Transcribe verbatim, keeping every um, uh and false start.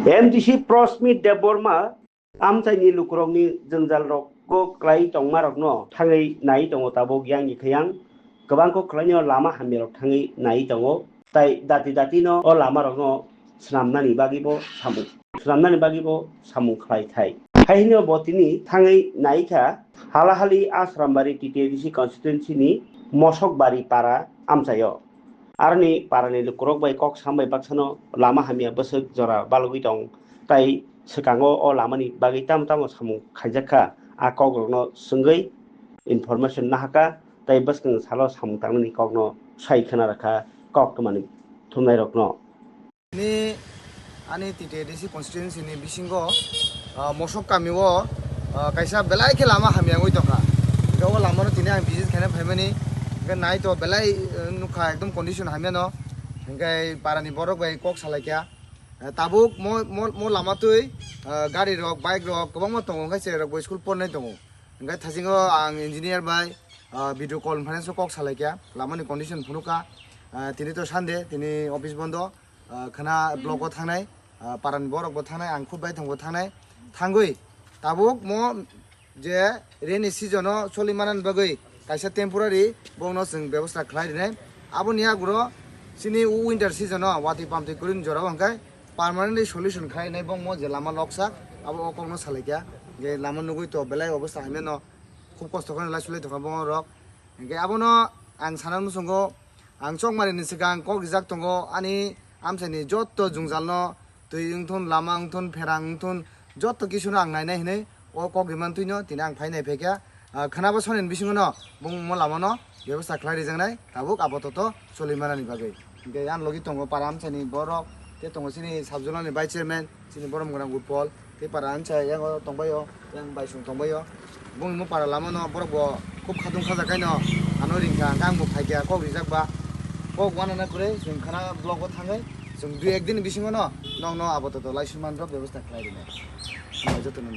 M D C Prosmit Debbarma amchaini lukurokni jwngjalrokgo klai tongmarokno thangwi nai tongo tabuk yang ni khayang. Kwbangkhe khlaino lama hamyarok thangwi nai tongo, tai dati datino o lamarokno swnamnani bagwibo samung, swnamnani bagwibo samung khlai thai. Hai hwnwi bo tini thangwi nai kha, halahali Asrambari T T A D C constituency ni Mosokbari para amchaio. Aroni parani lukurok bai kok sam bai baksano lama hamya bwswk jora balugwi tong, tai swkango o lamani bagwi tamo tamo samung khaijak kha, a kokrokno swngwi information nahaka, tai bwskang salo samung tangnani kokno sai khna rakha kok twmani thumnairokno. Ni ani T T A D C constituency ni bisingo, ah, Mosok kami o, ah, kaisa belai khe lama hamya wngwi tongkha. Hwnkhe o lama no tini ang visit khaina phaimani, hwnkhe nai to belai, eh, nukha ekdom condition hamya no, hwnkhe para ni borok bai kok salai kha. Eh, tabuk mo, mo, mo lama twi, ah, gari rok, bike rok kwbangma tongo, hwnkhe cherai rok bo school pornai tongo. Hwnkhe thaisingo ang engineer bai, ah, video conference o kok salai kha, lama ni condition phunukha. Ah, tini to Sunday, tini office bondo. Ah, khwna block o thangnai, ah, parani borok bo thangnai, ang khub bai thangbo thangnai, thangwi tabuk mo je rainy season o choli manani bagwi kaisa temporary bongno chwng bebosta khlai rinai. Aboni aguro chini winter season o watwi pamtwi kwrwini jorao hwnkhe permanently solution khlai rinai bongmo je lama loksak abo o kokno salai kha. Je lama nugwi to belai obosta hamya no khub kosto kheno lai sulai tongkha bongorok. Hwnkhe abono ang sana muchungo, ang chokmani ni swkang kok rijak tongo, ani amchaini jotto jwngjalno twi wngthun, lama wngthun, pherang wngthun, jotto kisuno ang nainai hinwi o kok rimantwino tini ang phai nai phaikha. Ah, khwnabo sonini bisingono bungmo lamano bebosta khlai rijaknai, tabuk apatot choli manani bagwi. Hwnkhe ani logi tongo para amchaini borok, tei tongo chini sub zonal ni vice chairman, chini borom gwnang Utpol, tei para ancha yang o tongbaio, yang baisung tongbaio. Bungni mo para lama no borok bo khub khatung khajak kaino ano ringkha, hwnkhe ang bo phaikha kok rijak ba. Kok uanana kwrwi chwng khwna block o thangwi chwng dui ek din bisingo no nokno apatot laisingmanrok bebosta khlai rinai. Jotono